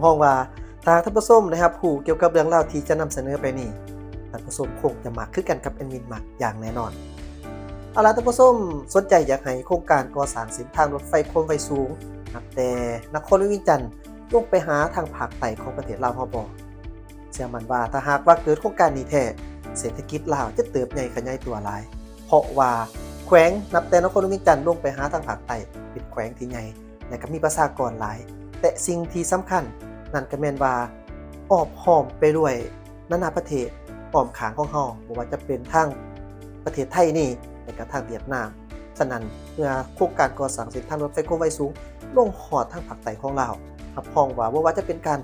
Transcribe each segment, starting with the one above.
ຮອງວ່າ ຖ້າທ່ານຜູ້ຊົມໄດ້ຮັບຮູ້ກ່ຽວກັບເລື່ອງລາວທີ່ຈະນຳສະເໜີໄປນີ້, ທ່ານຜູ້ຊົມຄົງຈະມັກຄືກັນກັບແອດມິນມັກຢ່າງແນ່ນອນ. ເອົາລະ ທ່ານຜູ້ຊົມສົນໃຈຢາກໃຫ້ໂຄງການກໍ່ສ້າງເສັ້ນທາງລົດໄຟຄວາມໄວສູງ ນັບແຕ່ນະຄອນຫຼວງວຽງຈັນ ລົງໄປຫາທາງພາກໃຕ້ຂອງປະເທດລາວເຮົາບໍ່? ເຊື່ອໝັ້ນວ່າ ຖ້າຫາກວ່າເກີດໂຄງການນີ້ແທ້, ເສດຖະກິດລາວຈະເຕີບໃຫຍ່ຂະຫຍາຍຕົວຫຼາຍ, ເພາະວ່າແຂວງນັບແຕ່ນະຄອນຫຼວງວຽງຈັນລົງໄປຫາທາງພາກໃຕ້ ເປັນແຂວງທີ່ໃຫຍ່ ແລະ ກໍມີປະຊາກອນຫຼາຍ, ແຕ່ສິ່ງທີ່ສຳຄັນນັ້ນກໍແມ່ນວ່າ ອ້ອມຫ້ອມໄປດ້ວຍນານາປະເທດອ້ອມຂ້າງຂອງເຮົາ, ບໍ່ວ່າຈະເປັນທາງປະເທດໄທນີ້ ແລະ ກໍທາງຫວຽດນາມ. ສະນັ້ນ ເມື່ອໂຄງການກໍ່ສ້າງເສັ້ນທາງລົດໄຟຄວາມໄວສູງລົງຮອດທາງພາກໃຕ້ຂອງລາວ, ຮັບຮອງວ່າ ບໍ່ວ່າຈະເປັນການ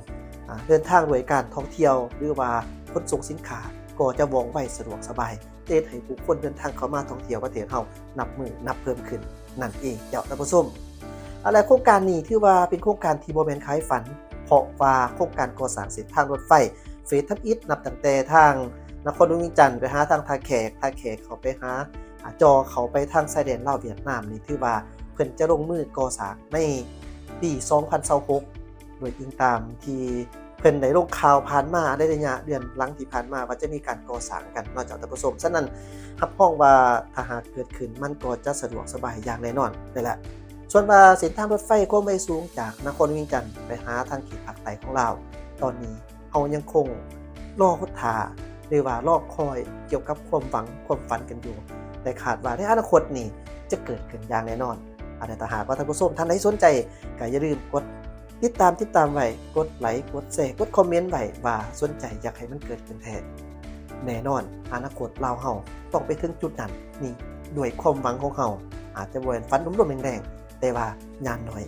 ອາ ເດີນທາງດ້ວຍການທ່ອງທ່ຽວ ຫຼືວ່າຂົນສົ່ງສິນຄ້າ ກໍຈະວ່ອງໄວສະດວກສະບາຍ, ຈະເຮັດໃຫ້ຜູ້ຄົນເດີນທາງເຂົ້າມາທ່ອງທ່ຽວປະເທດເຮົານັບມື້ນັບເພີ່ມຂຶ້ນນັ້ນເອງເຈົ້າທ່ານຜູ້ຊົມ. ເອົາລະ ໂຄງການນີ້ຖືວ່າເປັນໂຄງການທີ່ບໍ່ແມ່ນຂາຍຝັນ, ເພາະວ່າໂຄງການກໍ່ສ້າງເສັ້ນທາງລົດໄຟເຟສທຳອິດ ນັບຕັ້ງແຕ່ທາງນະຄອນຫຼວງວຽງຈັນໄປຫາທາງທ່າແຂກ, ທ່າແຂກເຂົ້າໄປຫາ ອາ ຈ່ອເຂົ້າໄປທາງຊາຍແດນລາວຫວຽດນາມນີ້ ຖືວ່າເພິ່ນຈະລົງມືກໍ່ສ້າງໃນປີສອງພັນຊາວຫົກ ໂດຍອີງຕາມທີ່ເພິ່ນໄດ້ລົງຂ່າວຜ່ານມາໃນໄລຍະເດືອນຫຼັງທີ່ຜ່ານມາ ວ່າຈະມີການກໍ່ສ້າງກັນເນາະເຈົ້າທ່ານຜູ້ຊົມ. ສະນັ້ນ ຮັບຮອງວ່າຖ້າຫາກເກີດຂຶ້ນ ມັນກໍຈະສະດວກສະບາຍຢ່າງແນ່ນອນເລີຍລະ. ສ່ວນວ່າເສັ້ນທາງລົດໄຟຄວາມໄວສູງຈາກນະຄອນວຽງຈັນໄປຫາທາງເຂດພາກໃຕ້ຂອງລາວ ຕອນນີ້ ເຮົາຍັງຄົງລໍຖ້າ ຫຼືວ່າລໍຄອຍກ່ຽວກັບຄວາມຫວັງຄວາມຝັນກັນຢູ່, ແຕ່ຄາດວ່າໃນອະນາຄົດນີ້ຈະເກີດຂຶ້ນຢ່າງແນ່ນອນ. ອາ ແລະ ຖ້າຫາກວ່າທ່ານຜູ້ຊົມທ່ານໃດສົນໃຈ ກໍຢ່າລືມກົດຕິດຕາມ ຕິດຕາມໄວ້, ກົດໄລ, ກົດແຊ, ກົດຄອມເມັນໄວ້ວ່າສົນໃຈຢາກໃຫ້ມັນເກີດຂຶ້ນແທ້. ແນ່ນອນ ອະນາຄົດລາວເຮົາຕ້ອງໄປເຖິງຈຸດນັ້ນ. ນີ້ດ້ວຍຄວາມຫວັງຂອງເຮົາ, ອາດຈະບໍ່ແມ່ນຝັນລົມໆແດງໆ, ແຕ່ວ່າຢ່າງໜ້ອຍ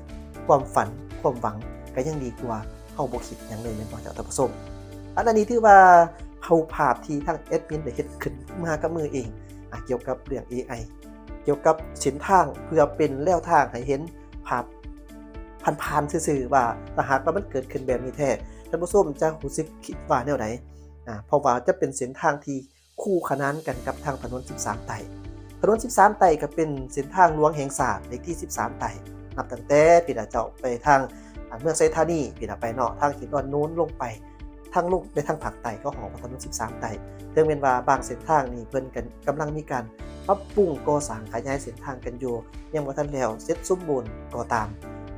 ຄວາມຝັນ ຄວາມຫວັງກໍຍັງດີກວ່າເຮົາບໍ່ຄິດຫຍັງເລີຍ ແມ່ນບໍ່ເຈົ້າທ່ານຜູ້ຊົມ? ອັນນີ້ຖືວ່າຮູບພາບທີ່ທາງແອດມິນໄດ້ເຮັດຂຶ້ນມາກັບມືເອງ ອາ ກ່ຽວກັບເລື່ອງເອໄອ ກ່ຽວກັບເສັ້ນທາງ ເພື່ອເປັນແນວທາງໃຫ້ເຫັນພາບຜ່ານໆຊື່ໆວ່າ ຖ້າຫາກວ່າມັນເກີດຂຶ້ນແບບນີ້ແທ້ ທ່ານຜູ້ຊົມຈະຮູ້ສຶກຄິດວ່າແນວໃດ? ອາ ເພາະວ່າຈະເປັນເສັ້ນທາງທີ່ ຄູ່ຂະໜານກັນກັບທາງຖະໜົນສິບສາມໃຕ້. ຖະໜົນສິບສາມໃຕ້ກໍເປັນເສັ້ນທາງຫຼວງແຫ່ງຊາດເລກທີສິບສາມໃຕ້, ນັບຕັ້ງແຕ່ພີ້ລະເຈົ້າໄປທາງ ອາ ເມືອງໄຊທານີພີ້ລະໄປເນາະ, ທາງເຂດດອນໂນນລົງໄປ, ທາງລົງໄປທາງພາກໃຕ້ ເຂົາຮ້ອງວ່າຖະໜົນສິບສາມໃຕ້. ເຖິງແມ່ນວ່າບາງເສັ້ນທາງນີ້ເພິ່ນກໍກຳລັງມີການປັບປຸງກໍ່ສ້າງຂະຫຍາຍເສັ້ນທາງກັນຢູ່, ຍັງບໍ່ທັນແລ້ວເສັດສົມບູນກໍຕາມ,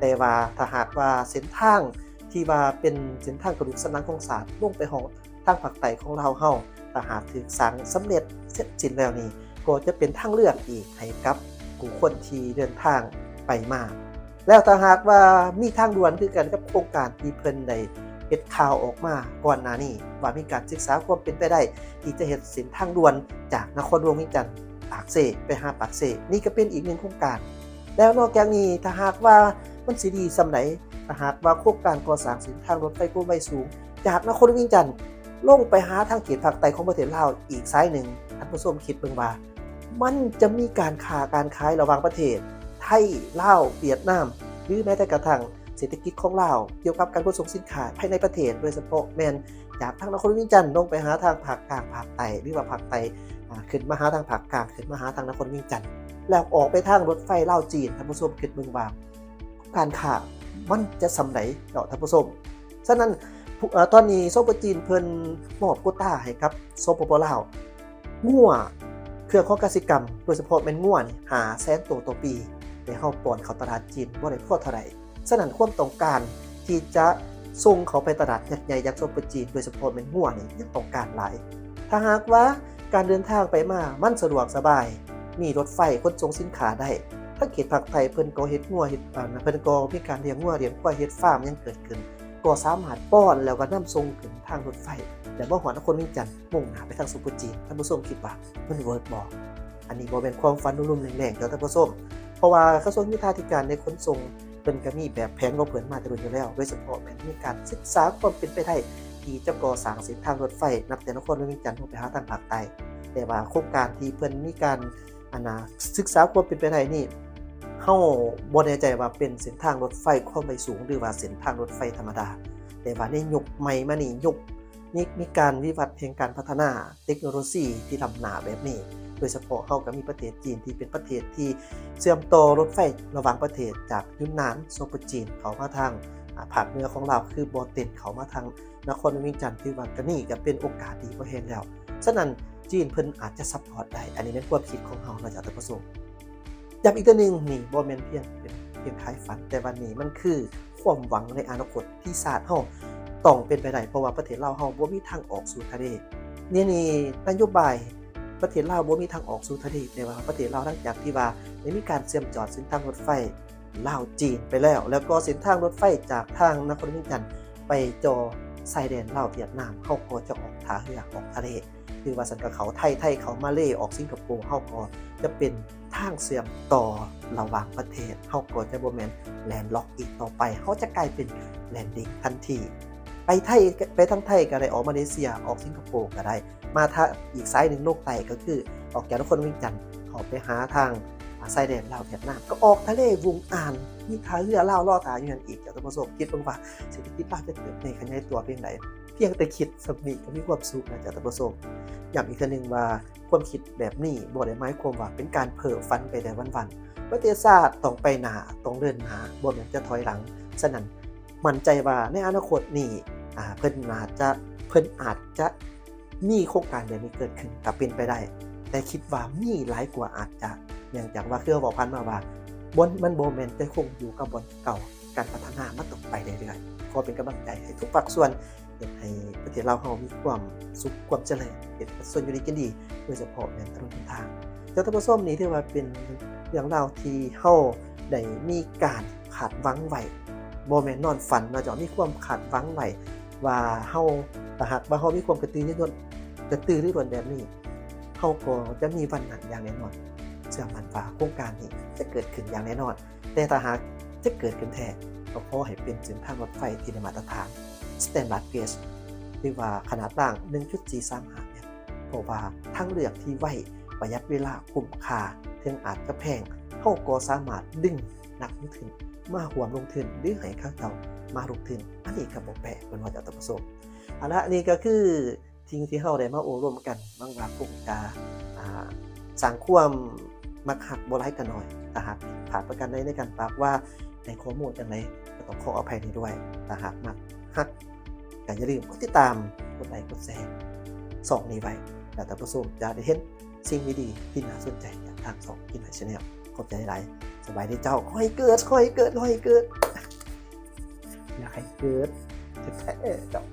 ແຕ່ວ່າຖ້າຫາກວ່າເສັ້ນທາງທີ່ວ່າເປັນເສັ້ນທາງກະດູກສັນຫຼັງຂອງຊາດ ລົງໄປຮອດ ທາງພາກໃຕ້ຂອງລາວເຮົາ ຖ້າຫາກຖືກສ້າງສຳເລັດເສັດສິ້ນແລ້ວນີ້ ກໍຈະເປັນທາງເລືອກອີກໃຫ້ກັບຜູ້ຄົນທີ່ເດີນທາງໄປມາ. ແລ້ວຖ້າຫາກວ່າມີທາງດ່ວນຄືກັນກັບໂຄງການທີ່ເພິ່ນໄດ້ເຮັດຂ່າວອອກມາກ່ອນໜ້ານີ້ ວ່າມີການສຶກສາຄວາມເປັນໄປໄດ້ທີ່ຈະເຮັດເສັ້ນທາງດ່ວນຈາກນະຄອນຫຼວງວຽງຈັນ ປາກເຊ ໄປຫາປາກເຊ, ນີ້ກໍເປັນອີກໜຶ່ງໂຄງການ. ແລ້ວນອກຈາກນີ້ ຖ້າຫາກວ່າມັນຊິດີສ່ຳໃດ ຖ້າຫາກວ່າໂຄງການກໍ່ສ້າງເສັ້ນທາງລົດໄຟຄວາມໄວສູງ ຈາກນະຄອນຫຼວງວຽງຈັນ ລົງໄປຫາທາງເຂດພາກໃຕ້ຂອງປະເທດລາວອີກສາຍໜຶ່ງ, ທ່ານຜູ້ຊົມຄິດເບິ່ງວ່າ ມັນຈະມີການຄ້າການຂາຍລະຫວ່າງປະເທດ ໄທ, ລາວ, ຫວຽດນາມ ຫຼື ແມ້ແຕ່ກະທັ້ງເສດຖະກິດຂອງລາວ ກ່ຽວກັບການຂົນສົ່ງສິນຄ້າພາຍໃນປະເທດ, ໂດຍສະເພາະແມ່ນຈາກທາງນະຄອນຫຼວງວຽງຈັນ ລົງໄປຫາທາງພາກກາງ, ພາກໃຕ້ ຫຼືວ່າພາກໃຕ້, ອາ, ຂຶ້ນມາຫາທາງພາກກາງ, ຂຶ້ນມາຫາທາງນະຄອນຫຼວງວຽງຈັນ ແລ້ວອອກໄປທາງລົດໄຟລາວ-ຈີນ. ທ່ານຜູ້ຊົມຄິດເບິ່ງວ່າ ການຄ້າມັນຈະສ່ຳໃດເນາະທ່ານຜູ້ຊົມ. ສະນັ້ນ ຜູ້ ເອີ ຕອນນີ້ ສປ ຈີນເພິ່ນມອບໂກຕາໃຫ້ກັບ ສປປ ລາວ ງົວ ເຄື່ອງຂອງກະສິກຳ ໂດຍສະເພາະແມ່ນງົວນີ້ ຫ້າແສນໂຕຕໍ່ປີ ແຕ່ເຮົາປ້ອນເຂົ້າຕະຫຼາດຈີນບໍ່ໄດ້ພໍເທົ່າໃດ. ສະນັ້ນ ຄວາມຕ້ອງການທີ່ຈະສົ່ງເຂົ້າໄປຕະຫຼາດຍັກໃຫຍ່ຢ່າງ ສປ ຈີນ ໂດຍສະເພາະແມ່ນງົວນີ້ ຍັງຕ້ອງການຫຼາຍ. ຖ້າຫາກວ່າການເດີນທາງໄປມາມັນສະດວກສະບາຍ, ມີລົດໄຟຂົນສົ່ງສິນຄ້າໄດ້, ທາງເຂດພາກໃຕ້ເພິ່ນກໍເຮັດງົວເຮັດ ເພິ່ນກໍມີການລ້ຽງງົວລ້ຽງຄວາຍ ເຮັດຟາມຫຍັງເກີດຂຶ້ນ ກໍສາມາດປ້ອນແລ້ວກໍນຳສົ່ງຂຶ້ນທາງລົດໄຟ ແລ້ວມາຮອດນະຄອນວຽງຈັນ ມຸ່ງໜ້າໄປທາງ ສປ ຈີນ. ທ່ານຜູ້ຊົມຄິດວ່າມັນເວີກບໍ່? ອັນນີ້ບໍ່ແມ່ນຄວາມຝັນລຸ່ມໆແດງໆເດີທ່ານຜູ້ຊົມ, ເພາະວ່າກະຊວງໂຍທາທິການ ແລະ ຂົນສົ່ງ ເພິ່ນກໍມີແບບແຜນຂອງເພິ່ນມາແຕ່ດົນຢູ່ແລ້ວ, ໂດຍສະເພາະແມ່ນມີການສຶກສາຄວາມເປັນໄປໄດ້ທີ່ຈະກໍ່ສ້າງເສັ້ນທາງລົດໄຟ ນັບແຕ່ນະຄອນຫຼວງວຽງຈັນລົງໄປຫາທາງພາກໃຕ້. ແຕ່ວ່າໂຄງການທີ່ເພິ່ນມີການ ອັນນ່າ ສຶກສາຄວາມເປັນໄປໄດ້ນີ້ ເຮົາບໍ່ແນ່ໃຈວ່າເປັນເສັ້ນທາງລົດໄຟຄວາມໄວສູງ ຫຼືວ່າເສັ້ນທາງລົດໄຟທຳມະດາ, ແຕ່ວ່າໃນຍຸກໃໝ່ມານີ້ ຍຸກ ມີ ມີການວິວັດແຫ່ງການພັດທະນາເຕັກໂນໂລຢີທີ່ລ້ຳໜ້າແບບນີ້, ໂດຍສະເພາະເຮົາກໍມີປະເທດຈີນທີ່ເປັນປະເທດທີ່ເຊື່ອມຕໍ່ລົດໄຟລະຫວ່າງປະເທດຈາກຢຸນນານ ສປ ຈີນ ເຂົ້າມາທາງ ອາ ພາກເໜືອຂອງລາວ ຄືບໍ່ເຕັ້ນເຂົ້າມາທາງນະຄອນຫຼວງວຽງຈັນ ຖືວ່າກະນີ້ກະເປັນໂອກາດດີພໍແຮງແລ້ວ. ສະນັ້ນ ຈີນເພິ່ນອາດຈະຊັບພອດໄດ້. ອັນນີ້ແມ່ນຄວາມຄິດຂອງເຮົາເນາະ ເຈົ້າທ່ານຜູ້ຊົມ. ຢ້ຳອີກເທື່ອໜຶ່ງ, ນີ້ບໍ່ແມ່ນພຽງ ເປັນພຽງຂາຍຝັນ, ແຕ່ວ່ານີ້ມັນຄືຄວາມຫວັງໃນອະນາຄົດທີ່ຊາດເຮົາຕ້ອງເປັນໄປໄດ້, ເພາະວ່າປະເທດລາວເຮົາບໍ່ມີທາງອອກສູ່ທະເລ. ນີ້ ນີ້ນະໂຍບາຍປະເທດລາວບໍ່ມີທາງອອກສູ່ທະເລ, ແຕ່ວ່າປະເທດລາວ ຫຼັງຈາກທີ່ວ່າໄດ້ມີການເຊື່ອມຈອດເສັ້ນທາງລົດໄຟ ລາວ-ຈີນໄປແລ້ວ, ແລ້ວກໍເສັ້ນທາງລົດໄຟຈາກທາງນະຄອນວຽງຈັນໄປຕໍ່ຊາຍແດນລາວ-ຫວຽດນາມ, ເຮົາກໍຈະອອກທ່າເຮືອອອກທະເລ. ຫຼືວ່າຊັ້ນກໍເຂົ້າໄທ, ໄທເຂົ້າມາເລ, ອອກສິງກະໂປ, ເຮົາກໍຈະເປັນທາງເຊື່ອມຕໍ່ລະຫວ່າງປະເທດ, ເຮົາກໍຈະບໍ່ແມ່ນແລນລັອກອີກຕໍ່ໄປ, ເຮົາຈະກາຍເປັນແລນດິງທັນທີ. ໄປໄທ, ໄປທາງໄທກໍໄດ້, ອອກມາເລເຊຍ, ອອກສິງກະໂປກໍໄດ້. ມາທາງອີກສາຍໜຶ່ງລົງໃຕ້ ກໍຄືອອກຈາກນະຄອນວຽງຈັນເຂົ້າໄປຫາທາງ ອາ ຊາຍແດນລາວຫວຽດນາມ ກໍອອກທະເລວຸງອານ, ມີທ່າເຮືອລາວລໍຖ້າຢູ່ຫັ້ນອີກ. ເຈົ້າທ່ານຜູ້ຊົມ ຄິດເບິ່ງວ່າເສດຖະກິດລາວຈະເຕີບໃຫຍ່ຂະຫຍາຍຕົວພຽງໃດ? ພຽງແຕ່ຄິດສ່ຳນີ້ກໍມີຄວາມສຸກແລ້ວ ເຈົ້າທ່ານຜູ້ຊົມ. ຢ້ຳອີກເທື່ອໜຶ່ງວ່າ ຄວາມຄິດແບບນີ້ບໍ່ໄດ້ໝາຍຄວາມວ່າເປັນການເພ້ຝັນໄປແຕ່ວັນໆ. ປະເທດຊາດຕ້ອງໄປໜ້າ, ຕ້ອງເດີນໜ້າ, ບໍ່ແມ່ນຈະຖອຍຫຼັງ. ສະນັ້ນ ໝັ້ນໃຈວ່າໃນອະນາຄົດນີ້ ອາ ເພິ່ນອາດຈະ, ເພິ່ນອາດຈະ ມີໂຄງການແບບນີ້ເກີດຂຶ້ນກໍເປັນໄປໄດ້, ແຕ່ຄິດວ່າມີຫຼາຍກວ່າອາດຈະ, ເນື່ອງຈາກວ່າ ຄືເວົ້າຜ່ານມາວ່າ ມັນບໍ່ແມ່ນແຕ່ຄົງຢູ່ກັບບ່ອນເກົ່າ, ການພັດທະນາມັນຕ້ອງໄປເລື້ອຍໆ. ຂໍເປັນກຳລັງໃຈໃຫ້ທຸກພາກສ່ວນ, ເຮັດໃຫ້ປະເທດລາວເຮົາມີຄວາມສຸກ, ຄວາມຈະເລີນ, ເຮັດໃຫ້ປະຊາຊົນຢູ່ດີກິນດີ, ໂດຍສະເພາະແມ່ນຖະໜົນຫົນທາງ. ເຈົ້າທ່ານຜູ້ຊົມ, ນີ້ຖືວ່າເປັນເລື່ອງລາວທີ່ເຮົາໄດ້ມີການຄາດຫວັງໄວ້, ບໍ່ແມ່ນນອນຝັນເນາະ, ເຈົ້າ, ມີຄວາມຄາດຫວັງໄວ້ ວ່າເຮົາ, ຖ້າຫາກວ່າເຮົາມີຄວາມກະຕືລືລົ້ນ, ກະຕືລືລົ້ນແບບນີ້, ເຮົາກໍຈະມີວັນນັ້ນຢ່າງແນ່ນອນ. ເຊື່ອໝັ້ນວ່າໂຄງການນີ້ຈະເກີດຂຶ້ນຢ່າງແນ່ນອນ, ແຕ່ຖ້າຫາກຈະເກີດຂຶ້ນແທ້, ກໍຂໍໃຫ້ເປັນເສັ້ນທາງລົດໄຟທີ່ໄດ້ມາດຕະຖານ Standard Gauge ຫຼືວ່າຂະໜາດລາງ ໜຶ່ງຈຸດສີ່ສາມຫ້າແມັດ, ເພາະວ່າທາງເລືອກທີ່ໄວ, ປະຢັດເວລາ, ຄຸ້ມຄ່າ, ເຖິງອາດຈະແພງ, ເຮົາກໍສາມາດດຶງນັກລົງທຶນມາຮ່ວມລົງທຶນ ຫຼື ໃຫ້ເຂົາເຈົ້າມາລົງທຶນ. ອັນນີ້ກໍບໍ່ແປກ, ເພິ່ນວ່າ ເຈົ້າທ່ານຜູ້ຊົມ. ເອົາລະ, ນີ້ກໍຄືສິ່ງທີ່ເຮົາໄດ້ມາໂອ້ລົມກັນ, ຫວັງວ່າຄົງຈະ, ອາ, ສ້າງຄວາມມັກຮັກບໍ່ຫຼາຍກໍໜ້ອຍ. ຖ້າຫາກຜິດພາດປະການໃດໃນການປາກວ່າ, ໃນຂໍ້ມູນຈັ່ງໃດ, ກໍຕ້ອງຂໍອະໄພໃນດ້ວຍ. ຖ້າຫາກມັກຮັກ, ກໍຢ່າລືມກົດຕິດຕາມ, ກົດໄລ, ກົດແຊຊ່ອງນີ້ໄວ້, ແລ້ວທ່ານຜູ້ຊົມຈະໄດ້ເຫັນສິ່ງດີໆທີ່ໜ້າສົນໃຈຈາກທາງຊ່ອງ Kinhai Channel. ຂອບໃຈຫຼາຍ. ສະບາຍດີເຈົ້າ. ຂໍໃຫ້ເກີດ, ຂໍໃຫ້ເກີດ, ຂໍໃຫ້ເກີດ. ຢາກໃຫ້ເກີດແທ້ໆເຈົ້າ.